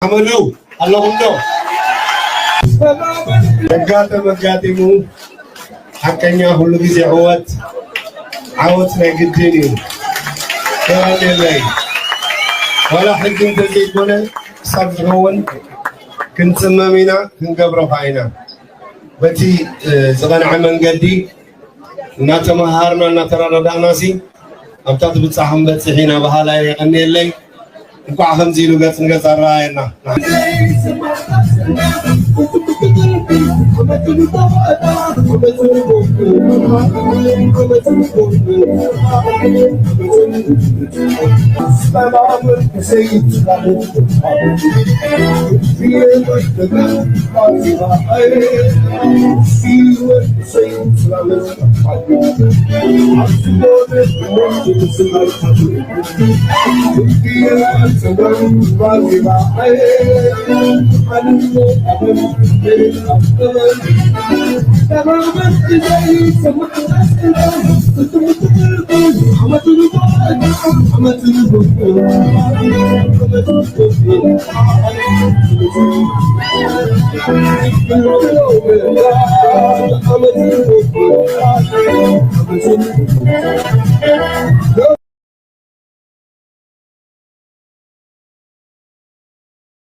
ኣመሉ ኣለኹም ዶ? መጋጠም መጋጢሙ ሓቀኛ ኩሉ ግዜ ዕወት ዓወት ናይ ግድን እዩ። ተባቴለይ ዋላ ሕጂ እንተዘይኮነ ክሳብ ዝኸውን ክንጽመም ኢና፣ ክንገብሮ ከዓ ኢና። በቲ ዝቐንዐ መንገዲ እናተመሃርና እናተረዳዳእናሲ ኣብታ ትብጻሕ ክንበጽሕ ኢና። በሃላይ የቐንየለይ። እንኳዕ ከምዚ ኢሉ ገጽ ንገጽ ኣረኣየና።